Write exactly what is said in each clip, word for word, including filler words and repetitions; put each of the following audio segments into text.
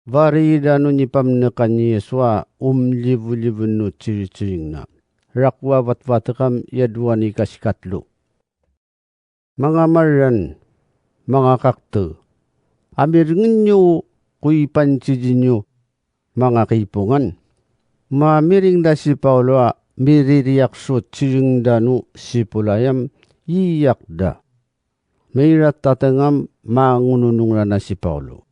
Varida no nipamnekan ni Yesu a omlivoliven no ciriciring na. Rakowa vatvatekam ya dowa ni kasikatlo. Manga marran, manga kakte, a mirengen yo ko ipancidi nyo, manga kipongan. Mamiring da si Paolo a miririyak so ciring da no sipolayam, iyak da. Mairat a tengam mangononong rana si Paolo.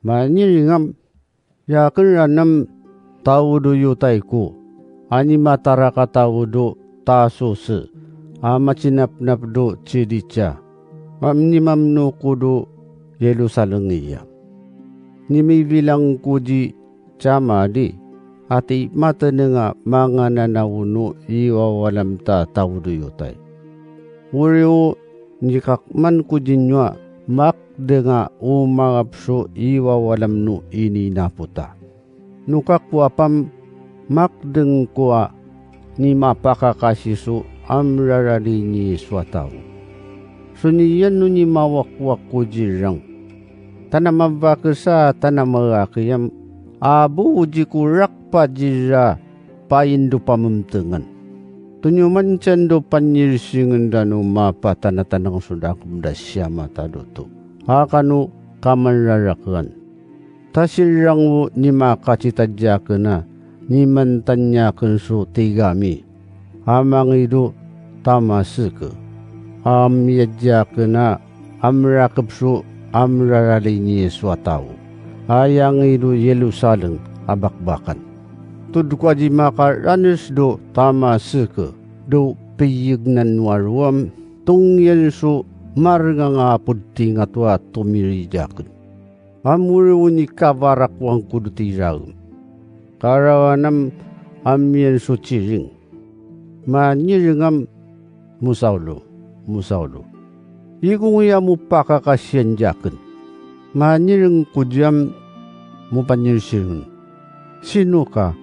Maniringam, yaken ranem tawo do Yotay ko, a nimatarak a tawo do Taso se, a macinapnap do Cilicia, a nimamno ko do Yerusalem iya. Nimibilang ko di camadi, a timateneng a mangananawo no iwawalam ta tawo do Yotay. Wori o nikakman ko di nyo a makdeng a omangap so iwawalam no ininapo ta. No kakowa pam, makdeng ko a nimapakakasi so a miraralay ni Yesu a tawo. So niyan no nimawakwak ko dirang. Tana mabakesa, tana marakiyam, a bo o di ko rakpa dira payin do pamemtengan. Tonyoman tiyan do panyirsingen da no mapatanatanang so dakem da siyama ta doto. A kano kamanrarakean. Ta sirang o nimakacita diyaken a, nimantan iyaken so tigami. A mangido Tamasek. A miyad iyaken a, a mirakep so a miraralay ni Yesu a tawo. A yangido Yerusalem a bakbakan. Tod ko a di makaranes do Tamasek, do piyegnan no a rowam, tongiyan so marengang a apod tingato a tomiri diyaken. Amori o nikabarakowan ko do tiraem. Karawanam amiyan so ciring. Manirengam, mo Saulo, mo Saulo. Ikongo ya mopakakasiyan diyaken. Manireng ko diyam, mopanyirsirengen. Sino ka?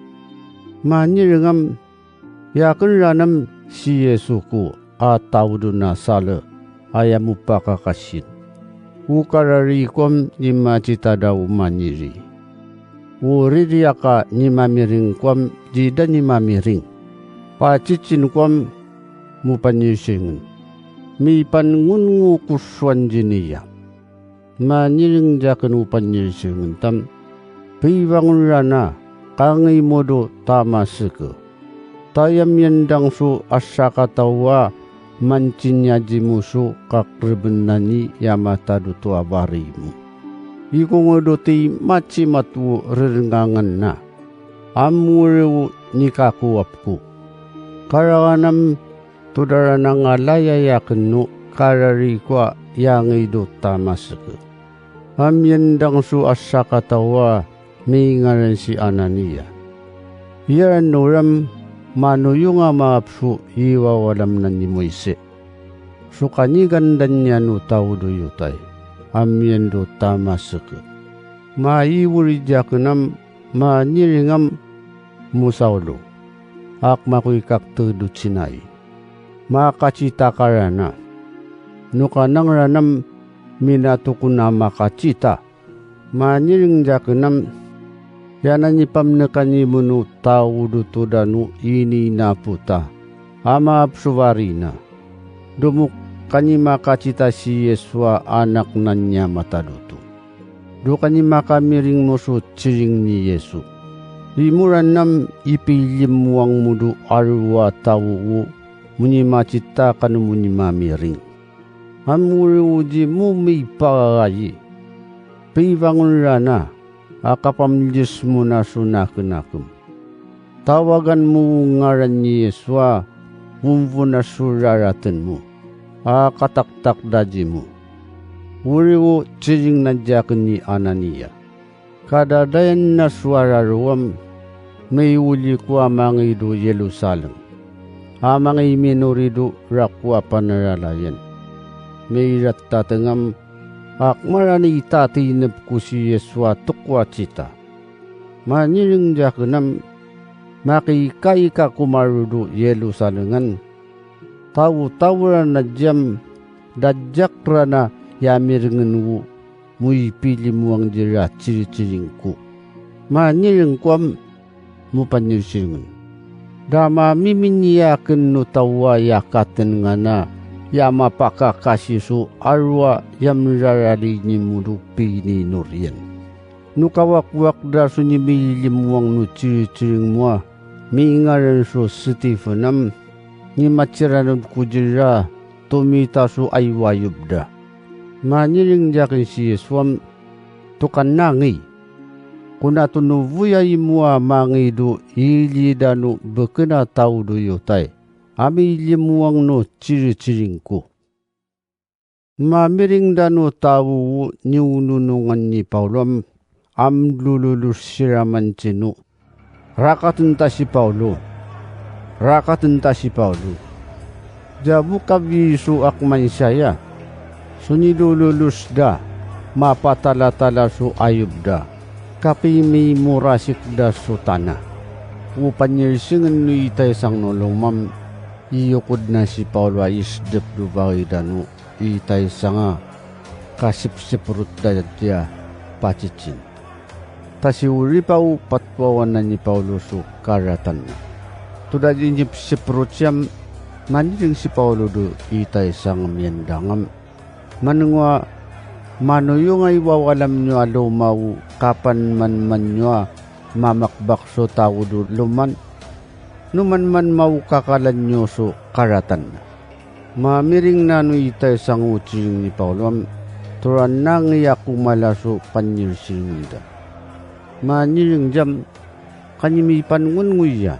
Manirengam, yaken ranem si Yesu ko a tawo do Nasaret, a ya mopakakasiyan. O karari ko am ni macita da o maniri. O ririyak a ni mamiring ko am di da ni mamiring. Pacicin ko am mopanyirsirengen. Mipanengongo ko sowandin iya. Manireng diyaken o panyirsirengen tam, pibangon rana, kangimo do Tamasek. Ta ya miyandang so a sakataw a mancinyadi mo so kakerebenan i ya mata doto a bari mo. Ikongo do timacimat o rerengangan na. Amori o nikakowap ko. Karawanam todaranang a layay aken no karari ko a yangido Tamasek. A miyandang so a sakataw a mingaran si Anania. Iyaran no ram manoyong a maap so iwawalam na ni Moise. So kanigandan iyan o tawo do Yotay, a miyan do Tamasek. Maiwori diyaken am, manireng am, mo Saulo. Ak makoy kakte do cinay. Makacita ka rana. No kanang ranem minatokon a makacita. Manireng diyaken am, ya nanipamnekan imo no tawo doto da no ininapo ta a maap so bari na. Domo ka ni makacita si Yesu a Anak nan Ama ta doto. Do ka ni makamiring mo so ciring ni Yesu. Imoran am ipilimowang mo do aro a tawo o mo ni macita kano mo ni mamiring. Amori o di mo mipararayi. Pibangon rana a kapamiliyes mo na so nakenakem. Tawagan mo o ngaran ni Yesu a ombo na so raraten mo a kataktak da di mo. Wori o ciring na diyaken ni Anania. Kadadayan na so a rarowam, miwoli ko a mangido Yerusalem. A mangiminori do rakowa panaralayan. Mirat a tengam, ak marani ta tinep ko si Yesu a toko a cita. Manireng diyaken am, makikaika ko maro do Yerusalem an. Tawotaworan a diyam, da diyak rana ya mirengen o mu ipilimuwang dira ciriciring ko. Manireng ko am mu panyirisirengen. Dama miminiyaken no tawa ya katenengana ya mapakakasi so alwa ya merarali nimo do pininoriyan. No kawakowak da so nimilimuwang no ciriciring mo a mingaren so Stephen am, nimaciranod ko dira to mita so ayowayob da. Manireng diaken si Yesu am, to kanangei. Kona to no voya imo a mangei do ilida no beken a tawo do yotay a milimuwang no ciriciring ko. Mamiring da no tawo o niwononongan ni Pawlo am, am lololos sira manceno. Rakaten ta si Pawlo. Rakaten ta si Pawlo. Diya bo kawiso ak mansiyaya. So nilololos da, mapatalatala so ayob da, kapimimorasik da so tana. O panyirisengen no itaysang no loma am, iyokod na si Pawlo a isdep do bagay da no itaysang a kasipsiprot da diya pacicin. Ta si oripa o patwawanan ni Pawlo so karatan na. To da di nipsiprot siya am, manireng si Pawlo do itaysang a miyandang am. Manengoa manoyong a iwawalam niyo a loma o kapanmanman niyo a mamakbak so tawo do loma an. No manman maokakalan niyo so karatan na. Mamiring na no itaysang o ciring ni Pawlo am, tora nangei a komala so panyirisirengen da. Manireng diyam, kaniyo mipanongonongoy iya.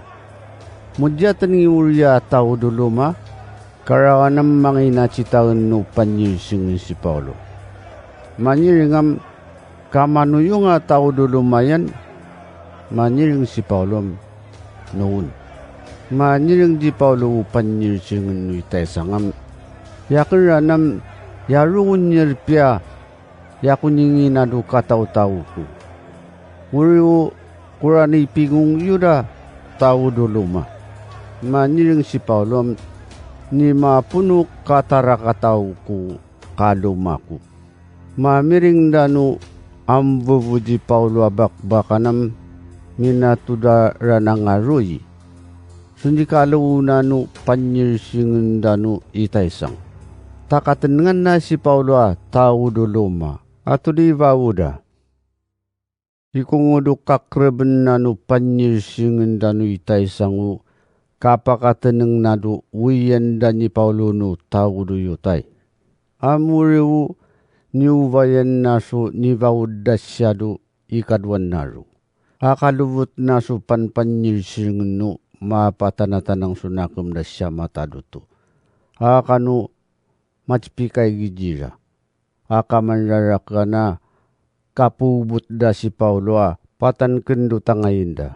Mo diya tenengi oriya a tawo do loma, karawan am mangina citaen no panyirisengen si Pawlo. Manireng am, ka manoyong a tawo do loma iyan, manireng si Pawlo am, noon. Manireng di Pawlo o panyirisengen no itaysang am, yaken ran am, ya rongon niyo repiya, ya koningina do katawtawo ko. Oriyo, kora nipingong iyo da tawo do loma. Manireng si Pawlo am, nimapono katarakataw ko kaloma ko. Mamiring da no ambobo di Pawlo a bakbakan am, minatoda ra nangaroy. So nikaloona no panyirisengen da no itaysang. Ta katenengan na si Pawlo a tawo do loma, ato di iwawo da. Ikongo do kakereben na no panyirisengen da no itaysang o kapakateneng na do owian da ni Pawlo no tawo do yotay. Amoriyo, niyowayan na so niwawod da siya do ikadowan na ro. Akalowot na so panpanyirisengen no mapatanatanang so nakem da siya matad oto. Akano macipikay gidira. Aka manrarak a na kapowbot da si Pawlo a patanken do tangayen da.